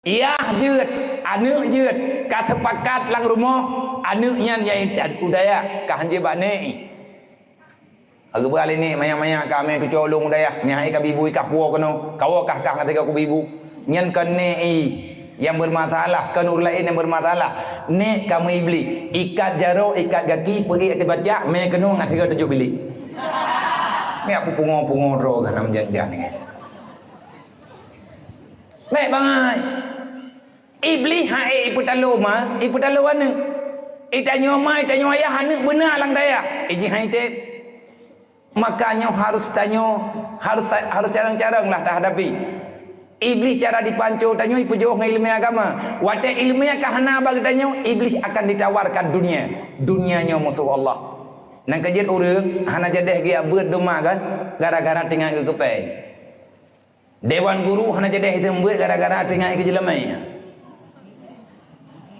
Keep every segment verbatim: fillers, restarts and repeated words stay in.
Yah jeuet, aneuk jeuet, ka seupakat lam rumoh, aneuk nyan nyang intat u dayah, ka han jeuet bak nèk. Geuba lé nèk, manyang-manyang ka mè tucok lôn u dayah, nyan hai ka bibu ikah puwoe keunoe, kawoe kah-kah ngon tiga kubu ibu. Nyan kon nèk i nyang beurmasalah, kon ureueng laén nyang beurmasalah. Nèk ka meuiblih, ikat jaroe, ikat gaki, peuék ateueh bacak, mè keunoe ngon tiga tujoh bilék. Mè aku pungo-pungo droe ka na meujan-jan nyan. Mè bangai. Iblih han ék ipeutalo ma, ipeutalo aneuk. Itanyoe ma, itanyoe ayah aneuk beuna lam dayah. Ijih han iteb. Maka nyoe harus tanyoe, harus, harus carông-carông lah tahadapi. Iblih cara jipanco tanyoe ipeujôh ngon ileumèe agama. Watèe ileumèe ka hana bak geutanyoe, Iblih akan ditawarkan dunia. Dunia nyoe musoh Allah. Nyang keujeuet ureueng hana jadeh geujak beuet dum ma kan, gara-gara teuingat geukeupèe. Dewan guru hana jadeh teumbeuet gara-gara teuingat keu jeulamèe.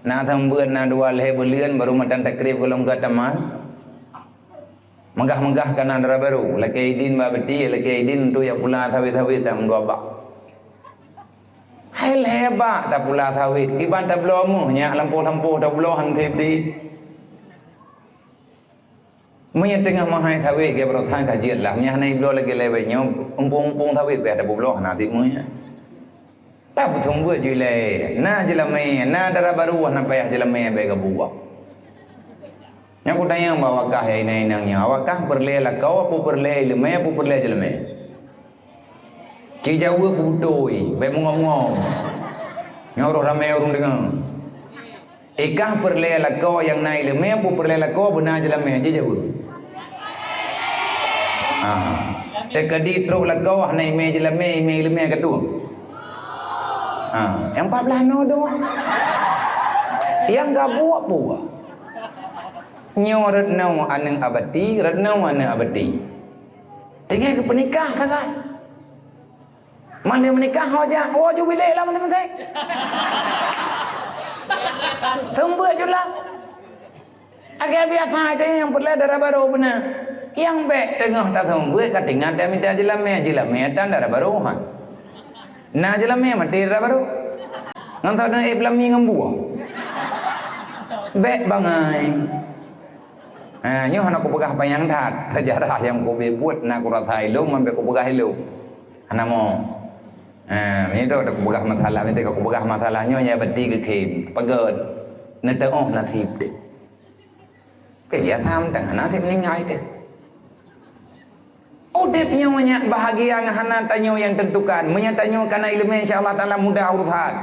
Na teumbeuet na dua lhèe buleuen baru meutan takrib gohlom ka tamah. Meugah-meugah ka na dara barô, lakèe idin bak beuti, lakèe idin untuk jak pula sawét-sawét tam dua bak. Hai lhèe bak tapula sawét, kiban tabloe meuh nyak lampôh-lampôh tabloe han teb-teb. Meunyoe teungoh meuhai sawét gét baroesa ka jeuet lah. Meunyoe hana ibloe lagèe lewat nyoe, umpung-umpung sawét payah tapeubloe hana tiep meunyoe. Tapeutumbeuet ju ilèe. Na jeulamèe, na dara barô hana payah jeulamèe bèk gabuwak. Nyoe kutanyong bak awak kah ya inong-inong nyoe. Awak kah peureulèe lakoe, peue peureulèe ileumèe, peue peureulèe jeulamèe? Ci jaweueb beutôi, bèk mungong-mungong. Nyoe roh ramè ureueng deungö. Ikah peureulèe lakoe nyang na ileumèe, peue peureulèe lakoe beuna jeulamèe, ci jaweueb. Ha. Teukeudi trok lakoe hana imè jeulamèe, imè ileumèe ka tueng. Ha, nyang pat blaih noe dong. Nyang gabuek peue? Nyoe reutnoe aneuk abati, reutnoe aneuk abati. Tinggai geupeunikah sagai. Man lé meunikah ho jak, ho ju bilék lam maté-maté. Seumbeuet ju lam. Agak biasa aja nyang peureulèe dara barô beuna. Nyang bèk teungoh taseumbeuet ka teuingat tamita jeulamèe, jeulamèe tan dara barô ha. Na jeulamèe maté dara barô. Ngon saudara Iblami ngon buah. Bèk bangai. Ha, nyoe hana kupeugah panyang that. Seujarah nyang kubeuet na kurasa ilông, man bèk kupeugah ilông. Hana mo. Ha, meunyoe tu kupeugah masalah, meunyoe kupeugah masalah nyoe ya beuti keu khem. Peugöt. Neuteuoh nasib deh. Pih biasa mantong hana nasib meuninggai deh. Udép nyoe nyak bahagia ngon hana tanyoe nyang tentukan. Meunyoe tanyoe kana ileumèe, insya Allah Taala mudah urusan.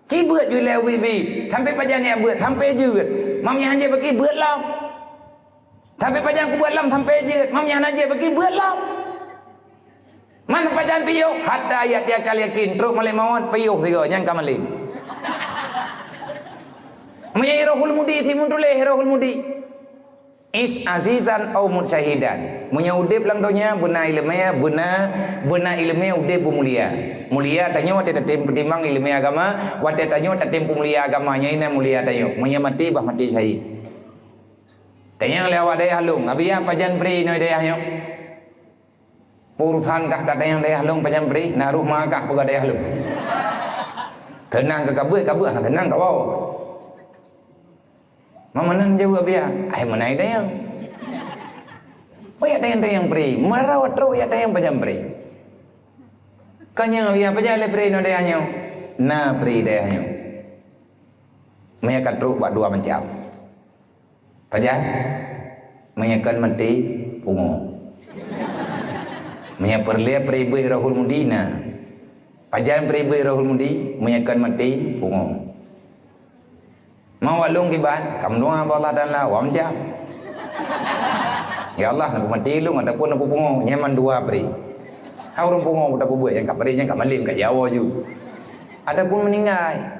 Ci beuet ju ilèe ubit-bit, sampoe pajan jak beuet, sampoe jeuet. Mam nyan han jeuet bagi beuet lom. Sampoe pajan kubeuet lom, sampoe jeuet. Mam nyan hana jeuet bagi beuet lom. Man pajan piôh, hatta ya'tiyal yakin, trok malèk mawöt piôh sigoe, nyan ka malém. Meunyoe Rohul Mudi, simun tuléh Rohul Mudi. Is azizan au mut syahidan. Meunyoe udép lam donya, beuna ileumèe, beuna, beuna ileumèe udép beumulia. Mulia tanyoe watèe tatem peutimang ileumèe agama, watèe tanyoe tatem peumulia agama, nyan inan mulia tanyoe. Meunyoe maté, bah maté syahid. Tanyong lé awak dayah lôn, "Abiya pajan pri inoe dayah nyoe?" Urusan kah ka tanyong dayah lôn pajan pri, na ruh ma kah peugah dayah lôn. Teunang keu kabeuet, kabeuet hana teunang kawoe. Meunan jaweueb biya, ai meunan tanyong. Oh ya tanyong-tanyong pri, meurawa trok ya tanyong pajan pri. Ka nyoe ya pajan lé pri inoe dayah nyoe? Na pri dayah nyoe. Meunyoe ka trok bak dua macam. Pajan? Meunyoe kon maté, pungo. Meunyoe peureulèe peuribèe Rohul Mudi na. Pajan peuribèe Rohul Mudi, meunyoe kon maté, pungo. Ma wak lôn kiban, ka meudoa bak Allah Taala, wak macam. Ya Allah, neupeumaté lôn ataupun neupeupungo, nyan mandua pri. Ha ureueng pungo tapeubuet nyang ka pri, nyang ka malém, ka jawoe ju. Ataupun meuninggai.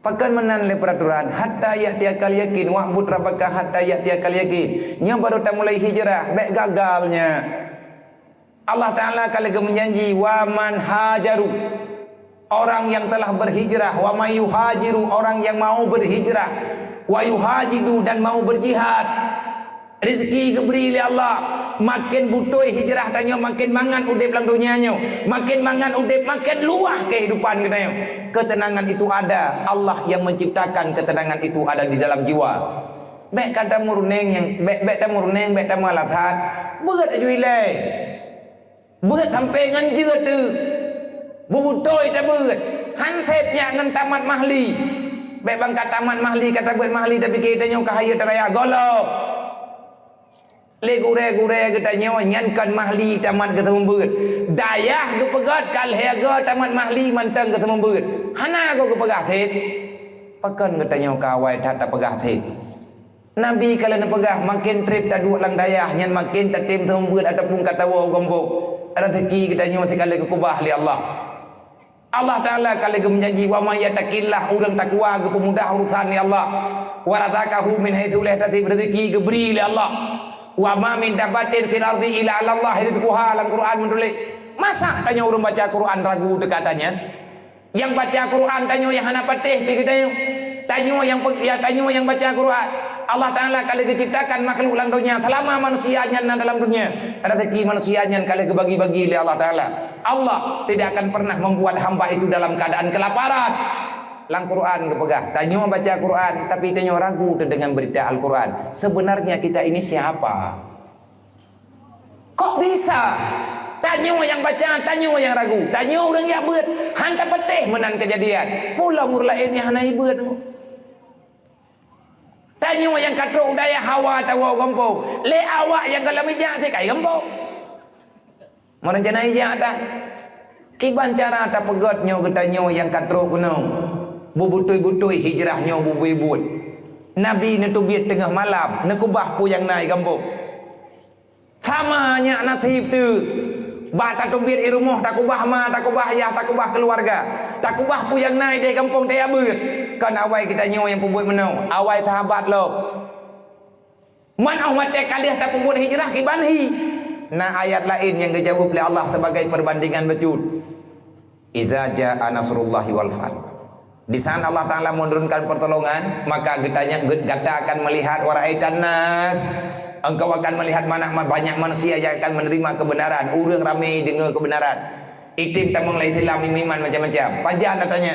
Pakon meunan lé peuraturan, hatta ya'tiyakal yakin, wa'bud rabbaka hatta ya'tiyakal yakin. Nyoe baru tamulai hijrah, bèk gagal nyan. Allah Taala ka lagèe meujanji, "Wa man hajaru," orang yang telah berhijrah, "wa man yuhajiru," orang yang mau berhijrah, "wa yuhajidu," dan mau berjihad. Rezeki geubri lé Allah. Maken beutôi hijrah tanyoe, maken mangat udeb lam donya nyoe, maken mangat udeb, maken luwah keuhidupan geutanyoe. Keuteunangan itu ada, Allah yang menciptakan keuteunangan itu ada di dalam jiwa. Bék ka tamuruneng nyang, bék, bék tamuruneng, bék tameualasan. Beuet aju ilée. Beuet sampoe ngon jeuet teuk. Beubeutôi tabeuet. Han sép nyak ngon tamat mahli. Bék ban ka tamat mahli, ka tabeuet mahli, tapike tanyoe ka hayeu taraya, gohlom. Lé gurée-gurée geutanyoe nyan kon mahli tamat geuseumeubeuet. Dayah geupeugét ka lhée goe tamat mahli mantong geuseumeubeuet. Hana goe geupeugah sép. Pakon geutanyoe ka awai that tapeugah sép. Nabi ka lheueh neupeugah, maken treb taduek lam dayah, nyan maken tatem seumeubeuet ataupun ka tawoe u gampông. Rezeki geutanyoe ka lheueh geukeubah lé Allah. Allah Taala ka lheueh geumeujanji, "Wa may yattaqillah," ureuëng takwa geupeumudah urusan lé Allah. "Wa razaqahu min haitsu la yahtasib," rezeki geubri lé Allah. "Wa ma min dabbatin fil ardi illa 'alallah rizquha," lam Quran meutuléh. Masa tanyoe ureuëng baca Quran ragu teuka tanyan? Nyang baca Quran tanyoe nyang hana patéh pi geutanyoe. Tanyoe nyang pe-, ya, tanyoe nyang baca Quran. Allah Taala ka lheueh geuciptakan makhluk lam donya. Selama manusia nyan na dalam dunia, rezeki manusia nyan ka lheueh geubagi-bagi lé Allah Taala. Allah tidak akan pernah membuat hamba itu dalam keadaan kelaparan. Lam Quran geupeugah, tanyoe baca Quran, tapi tanyoe ragu teuh dengan berita Al-Quran. Sebenarnya kita ini siapa? Kok bisa? Tanyoe nyang baca, tanyoe nyang ragu. Tanyoe ureuëng jak beuet, han tapatéh meunan keujadian. Peue lom ureuëng laén nyang hana jibeuet. Tanyoe nyang ka trok u dayah hawa tawoe u gampông. Lé awak nyang gohlom ijak cit ka i gampông. Meurencana ijak that. Kiban cara tapeugét nyoe geutanyoe nyang ka trok keunoe. Beubeutôi-beutôi hijrah nyoe bubui buet. Nabi neuteubiet teungoh malam, neukeubah peue nyang na i gampông. Sama nyak naseb teuh. Bah tateubiet i rumoh, takeubah ma, takeubah yah, takeubah keuluwarga. Takeubah peue nyang na idéh gampông tajak beuet. Kon awai geutanyoe nyang peubuet meunoe, awai sahabat lom. Man 'oh watée ka lheueh tapeubuet hijrah kiban hi. Na ayat laén nyang geujaweueb lé Allah sibagai peubandingan bacut. "Iza jaa nasrullahi wal fath." Di saat Allah Taala menurunkan pertolongan, maka geutanyoe, gata akan melihat, "Wa ra'aitan nas," engkau akan melihat mana, banyak manusia yang akan menerima kebenaran, ureuëng ramé deungoe kebenaran. Item tamong lam Islam, iman macam-macam. Pajan datanya.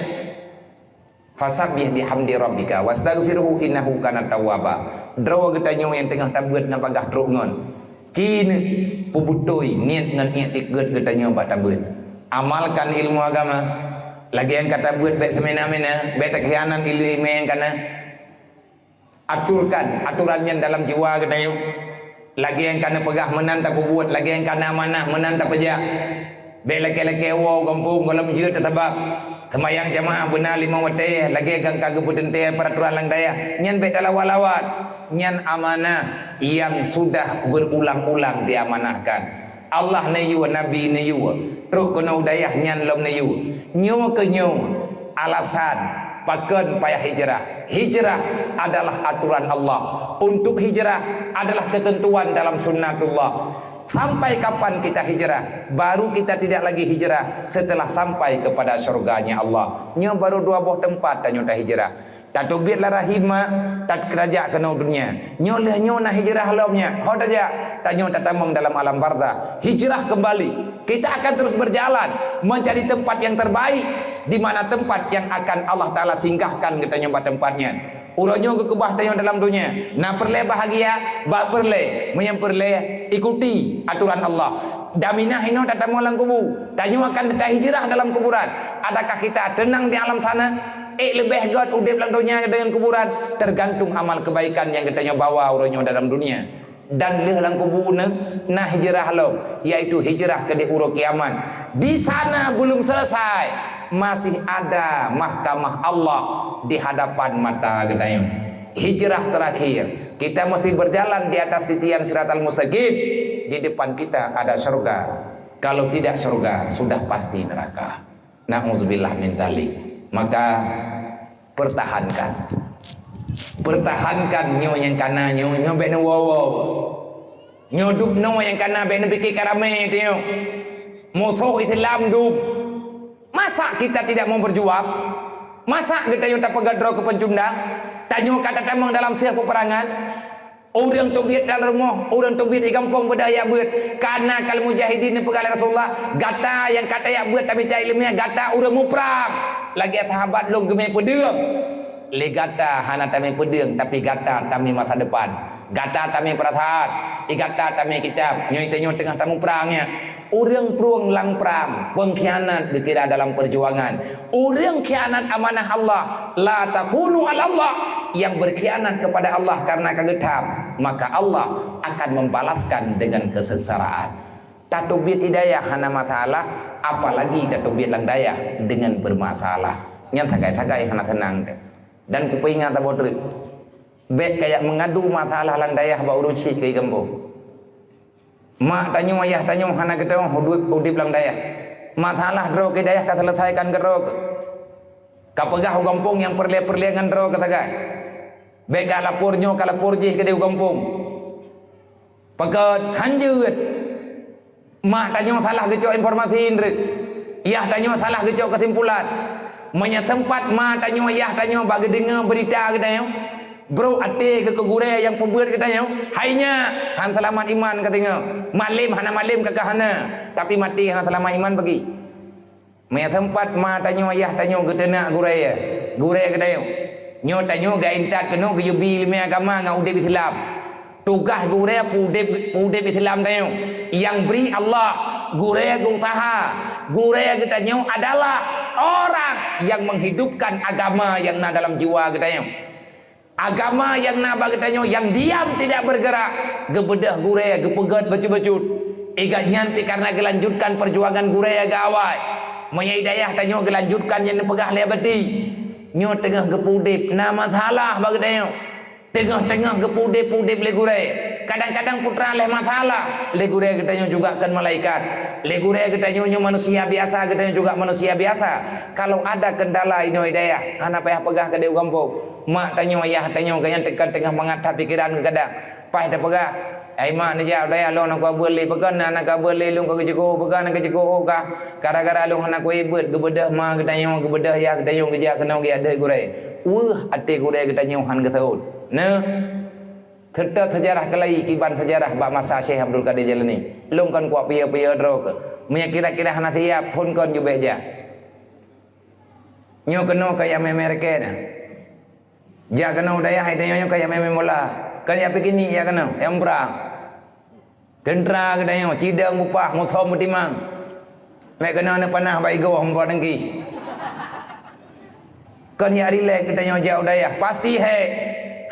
"Fasabbih bihamdi rabbika wastaghfirhu innahu kana tawwaba." Droe geutanyoe nyang teungoh tabeuet ngon bagaih trok ngon. Ci neuh, peubeutôi niet ngon iktikeuet geutanyoe bak tabeuet. Amalkan ilmu agama. Lagée nyang ka tabeuet bék seumena-mena, bék takhianat ilmu nyang kana. Aturkan aturan nyan dalam jiwa geutanyoe. Lagée nyang ka neupeugah meunan tapeubuet, lagée nyang ka na amanah meunan tapeujak. Bék lakée-lakée woe u gampông gohlom jeuet teutabab. Seumayang jamaah beuna limong watée, lagée nyang ka geupeuteuntée peuraturan lam dayah. Nyan bék talawan-lawan. Nyan amanah nyang sudah berulang-ulang diamanahkan. Allah neuyue, Nabi neuyue, trok keunoe u dayah nyan lom neuyue. Nyoe keuh nyoe alasan pakon payah hijrah. Hijrah adalah aturan Allah. Untuk hijrah adalah ketentuan dalam sunnatullah. Sampai kapan kita hijrah? Baru kita tidak lagi hijrah setelah sampai kepada syurganya Allah. Nyoe baru dua boh teumpat tanyoe tahijrah. Tateubiet lam rahim ma, tat-, tajak keunoe dunia. Nyoe lheueh nyoe na hijrah lom nyan. Ho tajak, tanyoe tatamong dalam alam barzakh. Hijrah kembali. Kita akan terus berjalan mencari tempat yang terbaik, di mana tempat yang akan Allah Taala singgahkan geutanyoe bak tempat nyan. Uroe nyoe geukeubah tanyoe dalam dunia. Na peureulée bahagia, bak peureulée. Meunyoe peureulée, ikuti aturan Allah. Daminah inoe tatamong lam kubu. Tanyoe akan tahijrah dalam kuburan. Adakah kita tenang di alam sana? Ék leubeh gét udeb lam donya deungon kuburan, tergantung amal kebaikan nyang geutanyoe bawa uroe nyoe dalam dunia. Dan lheueh lam kubu neuh na hijrah lom, yaitu hijrah keudeh uroe kiamat. Di sana belum selesai, masih ada mahkamah Allah di hadapan mata geutanyoe. Hijrah terakhir, kita mesti berjalan di atas titian siratal mustaqim. Di depan kita ada syurga. Kalau tidak syurga, sudah pasti neraka. Na'udzubillah min dzalik. Maka pertahankan. Pertahankan nyoe nyang kana nyoe, nyoe bék neuwoe-woe. Nyoe dub noe nyang kana bék neupike ka ramé teuh nyoe. Musoh Islam dub. Masa kita tidak mau berjuang? Masa geutanyoe tapeugét droe keu pencundang? Tanyoe ka tatamong dalam seuh peuperangan? Ureuëng teubiet lam rumoh, ureuëng teubiet di gampông beudôh jak beuet. Kana kal mujahidin neupeugah lé Rasulullah, gata nyang ka tajak beuet tamita iéleumé, gata ureuëng muprang. Lagée sahabat lôn geumé peudeueng. Lé gata hana tamé peudeueng, tapi gata tamé masa depan. Gata tamé peurasaan, i gata tamé kitab, nyoe tanyoe teungoh tamuprang nyan. Ureuëng prueng lam prang, pengkhianat geukira dalam perjuangan. Ureuëng khianat amanah Allah, la takhunu Allah, yang berkhianat kepada Allah karena ka geutham, maka Allah akan membalaskan dengan kesengsaraan. Tateubiet i dayah hana masalah, apalagi tateubiet lam dayah dengan bermasalah. Nyan sagai-sagai hana seunang teuh. Dan kupeuingat saboh treuk, bék kajak meungadu masalah lam dayah bak ureuëng chik keu i gampông. Mak tanyoe, ayah tanyoe hana geutanyoe udeb, udeb lam dayah. Masalah droe keu dayah ka seuleusaikan keudroe keuh. Ka peugah u gampông nyang peureulée-peureulée ngon droe keuh sagai. Bék ka lapor nyoe, ka lapor jih keudeh u gampông. Pakon han jeuet. Mak tanyoe salah geucok informasi indreuk. Yah tanyoe salah geucok keusimpulan. Meunyoe teumpat ma tanyoe, yah tanyoe bak geudeungoe beurita geutanyoe, brok até keu gurée nyang peubeuet geutanyoe, hai nyak, han seulamat iman ka deungoe. Malem hana malem ka kah hana, tapi maté hana seulamat iman bagi. Meunyoe teumpat ma tanyoe, yah tanyoe geuteunak gurée, gurée geutanyoe. Nyoe tanyoe geuintat keunoe geuyue bi iéleumé agama ngon udeb Islam. Tugaih gurée peuudeb, peuudeb Islam tanyoe. Nyang bri Allah, gurée geuusaha. Gurée geutanyoe adalah orang yang menghidupkan agama nyang na dalam jiwa geutanyoe. Agama nyang na bak geutanyoe nyang diam tidak bergerak, geubeudôh gurée, geupeugét bacut-bacut. Igat nyan pih karena geulanjutkan perjuangan gurée geuawai. Meunyoe i dayah tanyoe geulanjutkan nyang neupeugah lé Abati. Nyoe teungoh geupeuudeb, na masalah bak geutanyoe. Teungoh-teungoh geupeuudeb-udeb lé gurée. Kadang-kadang putra lé masalah, lé gurée geutanyoe juga kon malaikat. Lé gurée geutanyoe nyoe manusia biasa, geutanyoe juga manusia biasa. Kalau ada kendala inoe i dayah, hana payah peugah keudeh u gampông. Mak tanyoe, ayah tanyoe, gobnyan teungoh mangat that pikeran geuh kadang. Paih tapeugah, "Hai mak, neujak u dayah lôn, nakeuh beuet lé, pakon na nakeuh beuet lé lôn ka geujukôh, pakon na geujukôh kah? Gara-gara lôn hana kuéh beuet, geubeudôh ma geutanyoe, geubeudôh yah geutanyoe geujak keunoe geujak deuek gurée." Weueh até gurée geutanyoe han geuseuôt. Neuh, seutôt seujarah keulayi kiban seujarah bak masa Syekh Abdul Qadir Jailani. Lôn kon kuak piye-piye droe keuh. Meunyoe kira-kira hana siab, phon kon jubeh jah. Nyoe keunoe kajak mé-mé rakét na. Jak keunoe u dayah hai tanyoe nyoe kajak mé-mé bola. Kajak piknik jak keunoe, nyang brang. Teuntra geutanyoe, cidong bupah, musom beutimang. Mé keunoe neupanah bak igoe umpok dengki. Kon jak rilek geutanyoe jak u dayah. Pasti hék.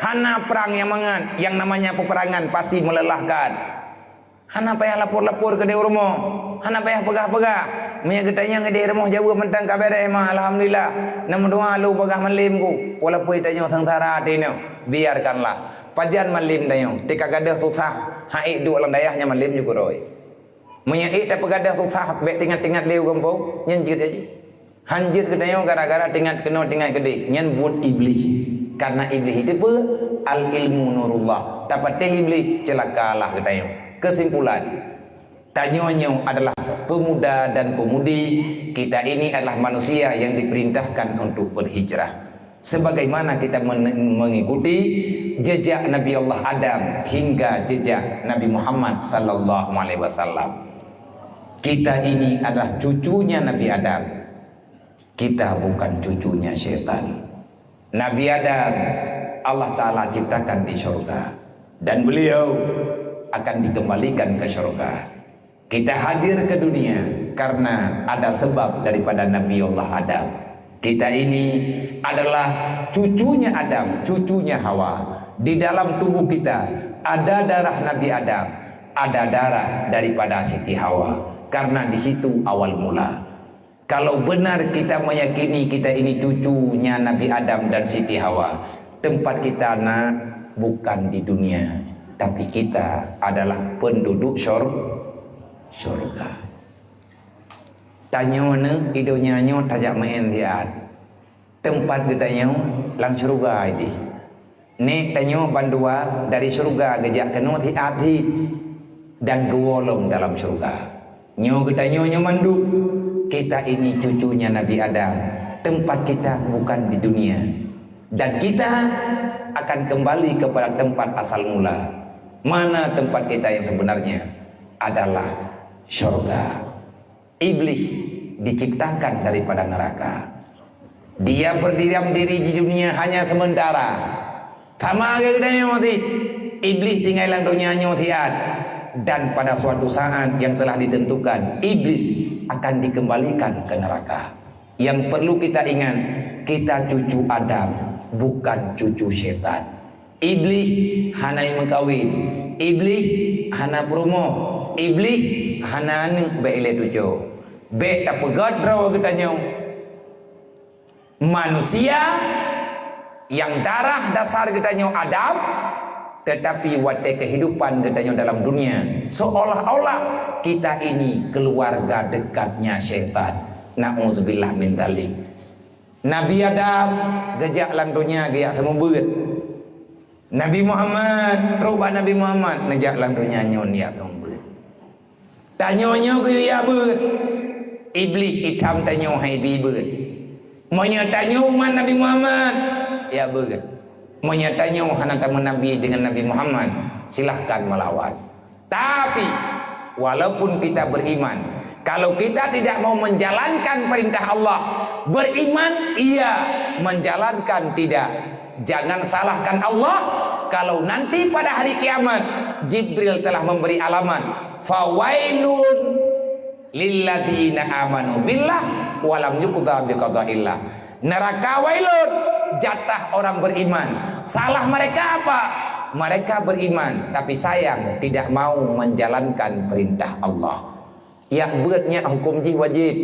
Hana prang nyang mangat, nyang namanya peperangan pasti melelahkan. Hana payah lapor-lapor keudeh u rumoh. Hana payah peugah-peugah. Meunyoe geutanyong keudeh rumoh jaweueb mantong ka beureh, ma, alhamdulillah. Neumeudoa lôn peugah malem ku. Walaupun tanyoe seungsara até nyoe, biarkanlah. Pajan malem tanyoe, tika gadôh susah, han ék duek lam dayah nyan malem jeuet keudroe. Meunyoe ék tapeugadôh susah, bék tingat-tingat lé u gampông, nyan jeuet aja. Han jeuet geutanyoe gara-gara tingat keunoe tingat keudeh, nyan buet Iblih. Karena Iblih itu peue? Al ilmu nurullah. Tapatéh Iblih, ceulakalah geutanyoe. Kesimpulan, tanyoe nyoe adalah pemuda dan pemudi, kita ini adalah manusia yang diperintahkan untuk berhijrah. Sebagaimana kita men-, mengikuti jejak Nabi Allah Adam hingga jejak Nabi Muhammad sallallahu alaihi wasallam. Kita ini adalah cucunya Nabi Adam. Kita bukan cucunya setan. Nabi Adam, Allah Ta'ala ciptakan di syurga. Dan beliau akan dikembalikan ke syurga. Kita hadir ke dunia karena ada sebab daripada Nabi Allah Adam. Kita ini adalah cucunya Adam, cucunya Hawa. Di dalam tubuh kita ada darah Nabi Adam, ada darah daripada Siti Hawa. Karena di situ awal mula. Kalau benar kita meyakini kita ini cucunya Nabi Adam dan Siti Hawa, tempat kita nak bukan di dunia, tapi kita adalah penduduk syur-, syurga. Tanyoe neuh, i donya nyoe tajak meu'en siat. Tempat geutanyoe lam syurga ideh. Nek tanyoe bandua dari syurga geujak keunoe siat cit dan geuwoe lom dalam syurga. Nyoe geutanyoe nyoe mandum, kita ini cucunya Nabi Adam. Tempat kita bukan di dunia. Dan kita akan kembali kepada tempat asal mula. Mana tempat kita yang sebenarnya? Adalah syurga. Iblis diciptakan daripada neraka. Dia berdiam diri di dunia hanya sementara. Sama geutanyoe cit, Iblis tinggai lam donya nyoe siat. Dan pada suatu saat yang telah ditentukan, Iblis akan dikembalikan ke neraka. Yang perlu kita ingat, kita cucu Adam, bukan cucu setan. Iblis hana meukawen, Iblis hana peurumoh, Iblis hana aneuk bak ilée tujoh. Bék tapeugét droe geutanyoe. Manusia nyang darah dasar geutanyoe Adam, tetapi watée kehidupan geutanyoe dalam dunia, seolah-olah kita ini keluarga dekatnya syaitan. Na'udzubillah min dzalik. Nabi Adam geujak lam donya geujak seumeubeuet. Nabi Muhammad, trok bak Nabi Muhammad neujak lam donya nyoe neujak seumeubeuet. Tanyoe nyoe geuyue jak beuet. Iblis itam tanyoe hai bi beuet. Meunyoe tanyoe umat Nabi Muhammad, jak beuet. Meunyoe tanyoe hana tameunabi deungon Nabi Muhammad, silahkan melawan. Tapi, walaupun kita beriman, kalau kita tidak mau menjalankan perintah Allah, beriman iya, menjalankan tidak. Jangan salahkan Allah kalau nanti pada hari kiamat Jibril telah memberi alamat, "Fawailun lilladzina amanu billah walam yuqda biqadaillah." Neraka wailun, jatah orang beriman. Salah mereka apa? Mereka beriman, tapi sayang tidak mau menjalankan perintah Allah. Jak beuet nyan huköm jih wajéb.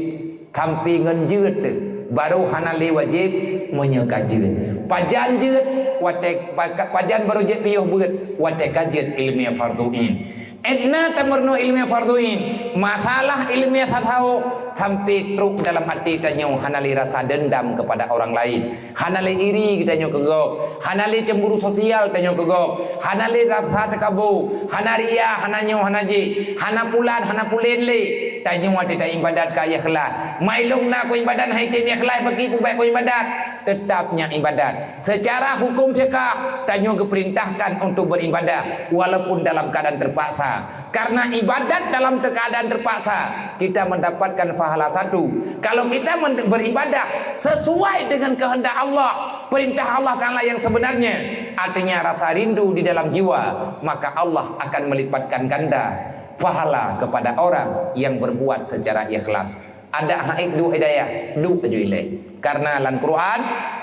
Sampai ngon jeuet teuh, barô hana lé wajéb meunyoe ka jeuet. Pajan jeuet, watée pa-, pajan barô jeuet piôh beuet, watée ka jeuet ileumèe fardhu ain. Edna tameurunoe ileumèe fardhu ain, masalah ileumèe tasawuf, sampai trok dalam até tanyoe hana lé rasa dendam kepada orang lain. Hana lé iri geutanyoe keu gob, hana lé cemburu sosial tanyoe keu gob, hana lé rasa teukabu, hana ria, hana nyoe, hana jéh, hana pulan, hana pulen lé. Tanyoe watée taibadat ka ikhlas. Mai lôn na kuibadat hai tem ikhlas bagi kubai kuibadat. Teutap nyan ibadat. Secara hukum fiqah, tanyoe geupeurintahkan untuk beribadah walaupun dalam keadaan terpaksa. Karena ibadat dalam keadaan terpaksa, kita mendapatkan pahala satu. Kalau kita men-, beribadah sesuai dengan kehendak Allah, perintah Allah Ta'ala yang sebenarnya, artinya rasa rindu di dalam jiwa, maka Allah akan melipatkan ganda pahala kepada orang yang berbuat secara ikhlas. Adak hana duek hidayah, duek laju ilée. Karena lam Quran,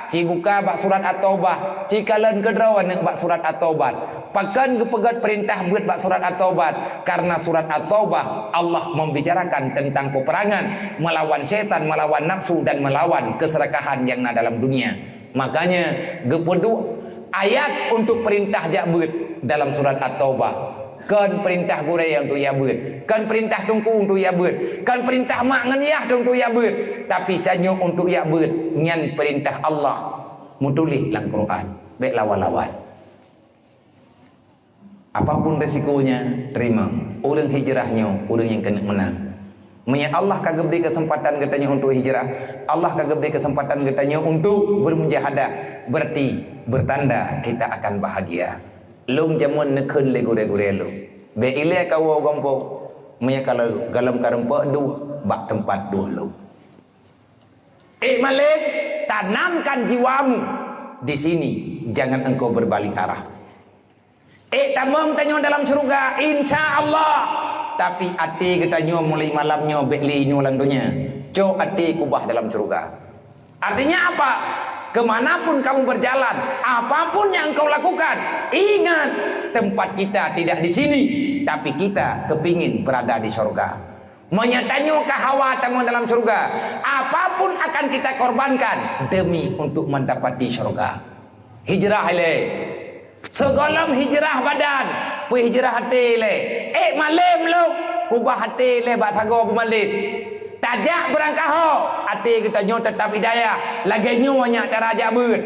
ci buka bak surat At-Taubah, ci kalon keudroe aneuk bak surat At-Taubah. Pakon geupeugét peurintah beuet bak surat At-Taubah? Karena surat At-Taubah, Allah membicarakan tentang peperangan melawan syaitan, melawan nafsu, dan melawan keserakahan yang na dalam dunia. Makanya, geupeuduek ayat untuk peurintah jak beuet dalam surat At-Taubah. Kon peurintah gurée untuk jak beuet, kon peurintah teungku untuk jak beuet, kon peurintah mak ngon yah untuk jak beuet, tapi tanyoe untuk jak beuet, nyan peurintah Allah meutuléh lam Quran. Bék lawan-lawan. Apapun resikonya, terima. Ureuëng hijrah nyoe, ureuëng nyang keuneuk meunang. Meunyoe Allah ka geubri keuseumpatan geutanyoe untuk hijrah, Allah ka geubri keuseumpatan geutanyoe untuk bermujahadah, berarti bertanda kita akan bahagia. Lôn jameun neukheun lé gurée-gurée lôn, "Bék ilée kawoe gampông, meunyoe ka lheueh galom ka rumpok duek bak teumpat duek lôn." Ék malém, tanamkan jiwamu di sini, jangan engkau berbalik arah. Ék tamong tanyoe dalam syeuruga, insya Allah. Tapi até geutanyoe mulai malam nyoe bék lé nyoe lam donya. Cok até kubah dalam syeuruga. Artinya apa? Kemanapun kamu berjalan, apapun yang engkau lakukan, ingat, tempat kita tidak di sini, tapi kita kepingin berada di syurga. Meunyoe tanyoe ka hawa tamong dalam syeuruga, apapun akan kita korbankan demi untuk mendapati syurga. Hijrah ilée. Sigohlom hijrah badan, peuhijrah até ilée. Ék malém lom, kubah até ilée bak sagoe beumalém. Tajak beurangkaho, até geutanyoe teutap hidayah. Lagée nyoe nyan cara jak beuet.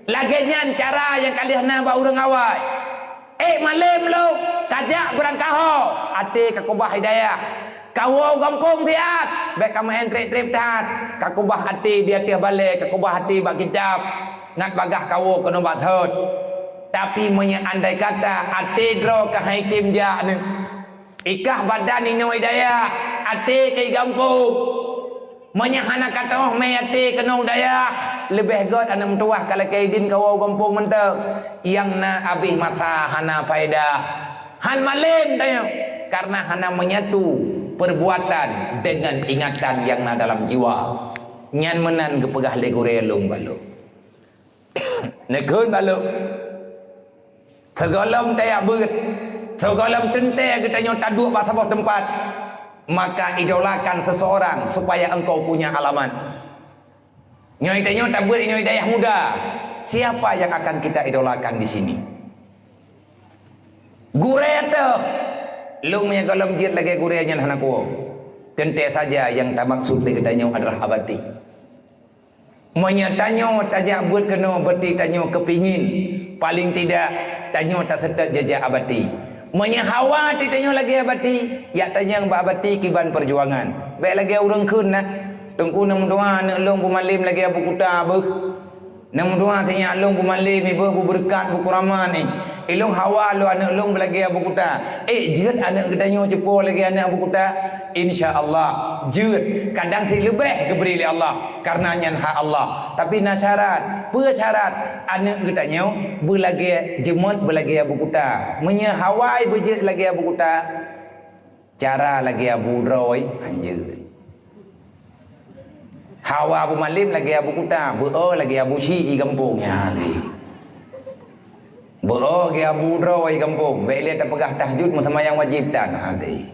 Lagée nyan cara nyang ka lheueh na bak ureuëng awai. Ék malém lom, tajak beurangkaho, até ka kubah hidayah. Kawoe gampông siat, bék ka meu'en trép-trép that. Ka kubah até di ateueh balée, ka kubah até bak kitab, ngat bagaih kawoe keunoe bak thot. Tapi meunyoe andai kata até droe ka hai tem jak nyoe, ikah badan inoe dayah, até keu gampông. Meunyoe hana ka teu'oh mé até keunoe dayah, leubeh gét aneuk meutuwah ka lakée idin kawoe gampông mantong. Nyang na abéh masa hana faedah. Han malem tanyoe, karena hana menyatu perbuatan dengan ingatan yang na dalam jiwa. Nyan meunan geupeugah lé gurée lôn bak lôn. Neukheun bak lôn. Sigohlom tajak beuet, sigohlom teuntée geutanyoe taduek bak saboh teumpat, maka idolakan seseorang supaya engkau punya alamat. Nyoe tanyoe tabeuet inoe dayah muda. Siapa yang akan kita idolakan di sini? Gurée teuh. Lôn meunyoe gohlom jeuet lagée gurée nyan hana kuwoe. Teuntée saja nyang tamaksud lé geutanyoe adalah abati. Meunyoe tanyoe tajak beuet keunoe, berarti tanyoe keupingin, paling tidak, tanyoe taseutôt jijak abati. Meunyoe hawa até tanyoe lagée abati, jak tanyong bak abati kiban peujuangan. Bék lagée ureuëng kheun na. Teungku, neumeudoá aneuk lôn beumalem lagée Abu Kuta beuh. Neumeudoá sinyak lôn beumalem beuh, beubeureukat, beukeuramat nyoe. Ilôn hawa lôn aneuk lôn beulagée Abu Kuta. Eh, jeuet aneuk geutanyoe cupo lagée aneuk Abu Kuta? Insya Allah, jeuet. Kadang sit leubeh geubri lé Allah, karena nyan hak Allah. Tapi na syarat. Peue syarat? Aneuk geutanyoe beulagée jeuet beulagée Abu Kuta. Meunyoe hawa beujeuet lagée Abu Kuta, cara lagée Abu droe, hanjeuet. Hawa beumalem lagée Abu Kuta, beuo lagée Abu Syi i gampông nyan. Beuo lagée Abu droe i gampông, bék lé tapeugah tahajud meuseumayang wajéb tan, hati.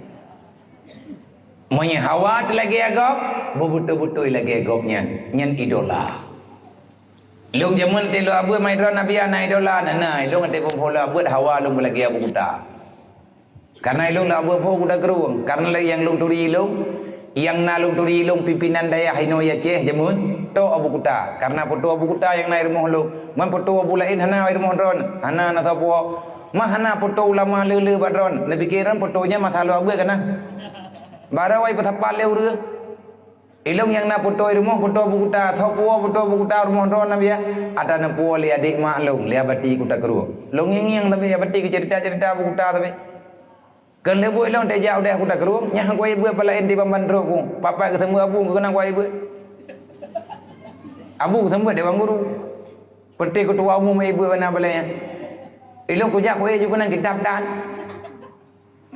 Meunyoe hawa teuh lagée gob, beubeutôi-beutôi lagée gob nyan, nyan idola. Lôn jameun teuh lôn abeuet mai droe Nabi ana idola, na, na, lôn até peuphon lôn abeuet hawa lôn beulagée Abu Kuta. Karena ilôn lôn abeuet phon Kuta Krueng, karena lé nyang lôn turi ilôn, nyang na lôn turi ilôn pimpinan dayah inoe Aceh jameun, toh Abu Kuta. Karena peutoe Abu Kuta nyang na i rumoh lôn, man peutoe Abu laén hana i rumoh droen, hana na sapeue. Mah hana peutoe ulama le-le bak droen, neupike droen peutoe nyan masa lôn abeuet kana. Barô wai peusapat lé ureuëng. Ilôn nyang na peutoe i rumoh peutoe Abu Kuta, sapeue peutoe Abu Kuta rumoh droen na biya. Ata neupuwoe lé adék mak lôn, lé abati Kuta Krueng. Lôn ngieng-ngieng tapi abati keu cerita-cerita Abu Kuta tapi. Keu lheueh buet ilôn teuh jak udeh Kuta Krueng, nyan kuwai beuet palaén di Bamban Trok ku. Papai geuseumeubeuet abu keunan kuwai beuet. Abu geuseumeubeuet dewan guru. Peureté keutua umum ai beuet bana balée nyan. Ilôn kujak kuwai ju keunan kitab tan.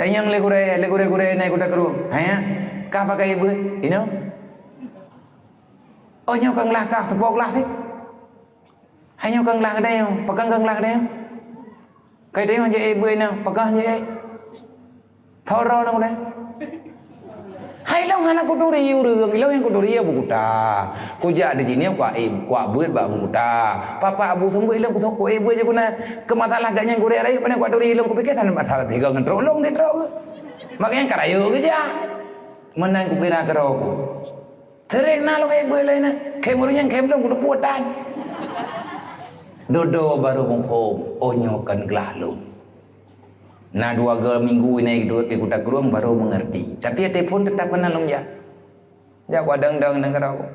Tanyong lé gurée, lé gurée-gurée na i Kuta Krueng. Hanya, kah pakai beuet? Inoe. Oh, nyoe ka glah kah, teupeue glah teuh. Hai nyoe ka glah geutanyoe, pakon ka glah geutanyoe? Kai tanyoe jeuet beuet na, pakon jeuet? Thoro na ulée. Hai lôn hana kuturi ureuëng, ilôn nyang kuturi Abu Kuta. Kujak di jihnyan kuak beuet bak Abu Kuta. Papa Abu seumeubeuet ilôn kusok kuek beuet je guna. Keu masalah gobnyan gurée rayeuk pane kuak turi ilôn kupike sana masalah tiga ngon trok lôn di trok. Makanya ka rayeuk geujak. Meunan kukira keudroe ku. Sering na lôn ék beuet laén na. Khem ureuëng nyang khem lôn kuteupue tan. Dudoe barô muphom, oh nyoe kon glah lôn. Na dua go minggu inai duek di Kuta Krueng barô meungerti. Tapi até phon teutap keunan lôn jak. Jak kuadong-dong nanggroe.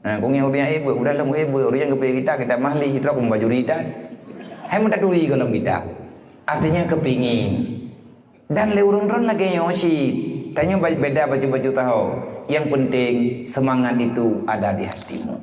Ha, ku ngieng ureuëng ék beuet, udah lôn ék beuet, ureuëng nyang geupeu kita, kita mahli, trok meubajuri tan. Hai meutaturi gohlom kita. Artinya kepingin. Dan lé ureuëng droen lagée nyoe cit, tanyoe ba-, beda baju-baju taho. Yang penting semangat itu ada di hatimu.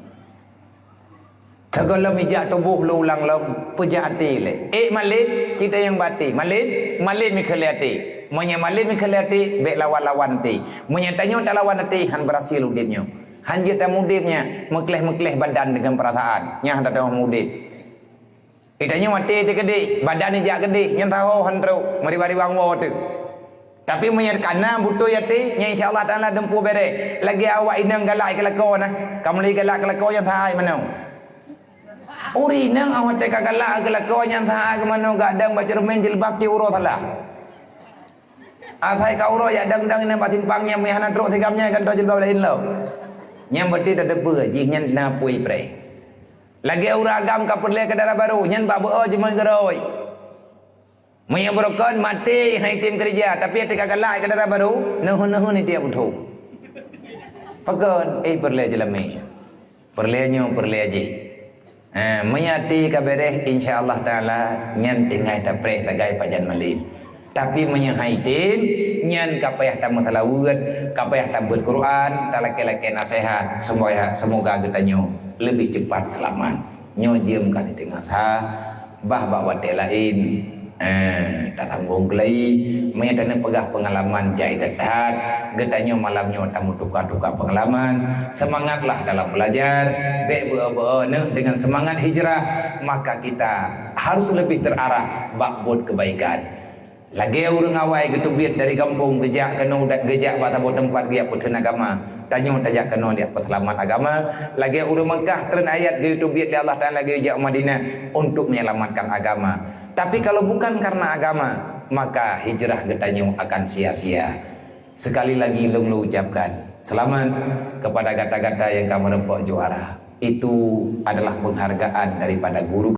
Teugohlom ijak tuboh lôn ulang lom, peujak até lé. Ék malem, cit tanyong bak até. Malem, malem ikheun lé até. Meunyoe malem ikheun lé até, bék lawan-lawan até. Meunyoe tanyoe talawan até, han beurhasil udeb nyoe. Han jeuet tamudeb nyan, meukleh-meukleh badan deungon peurasaan. Nyan han tateumé udeb. Geutanyoe até teukeudeh, badan ijak keudeh, nyan saho han trok, meuriwang-riwang woe teuh. Tapi meunyoe kana beutôi até, nyan insya Allah Taala dumpeue bereh. Lagée awak inong galak keu lakoe na, ka mulai galak keu lakoe nyan sahai manoe. Ureuëng inong awak teuka galak keu lakoe nyan sahai keu manoe gadang bak ceureumen jilbab ti uroe salah. Asai ka uroe jak dang-dang inong bak simpang nyan meuhana trok sigam nyan gantoe jilbab laén lom. Nyan berarti tateupeue jih nyan na apui preh. Lagée ureuëng agam ka peureulée keu dara barô, nyan bak beuo jimeugeurôi. Meunyoe beurukon maté hai tem keureuja, tapi até ka galak keu dara barô, neuhon-neuhon tiep putôh. Pakon, eh, peureulée jeulamé. Peureulée nyoe, peureulée jih. Ha, meunyoe até ka beureh, insya Allah Taala nyan tinggai tapreh sagai pajan malem. Tapi meunyoe hai tem, nyan ka payah tameuseulaweuet, ka payah tabeuet Quran, talakée-lakée naseuhat, semoga, semoga geutanyoe leubeh cepat seulamat. Nyoe jeuem ka siteungoh that, bah bak watée laén, eh, tasambong keulai. Meunyoe taneuk peugah peungalaman jai that-that, geutanyoe malam nyoe tameutuka-tuka peungalaman. Seumangatlah dalam belajar, bék beu-o-beu-o neuh, dengan seumangat hijrah, maka kita harus leubeh terarah bak buet keubaikan. Lagée ureuëng awai geuteubiet dari gampông geujak keunoe, geujak bak saboh teumpat geujak peutheun agama, tanyoe tajak keunoe jak peuseulamat agama. Lagée ureuëng Meukah treun ayat geuteubiet lé Allah Taala geujak u Madinah untuk menyelamatkan agama. Tapi kalau bukan karena agama, maka hijrah geutanyoe akan sia-sia. Sekali lagi lôn ucapkan selamat kepada gata-gata yang ka meureumpok juara. Itu adalah penghargaan daripada guru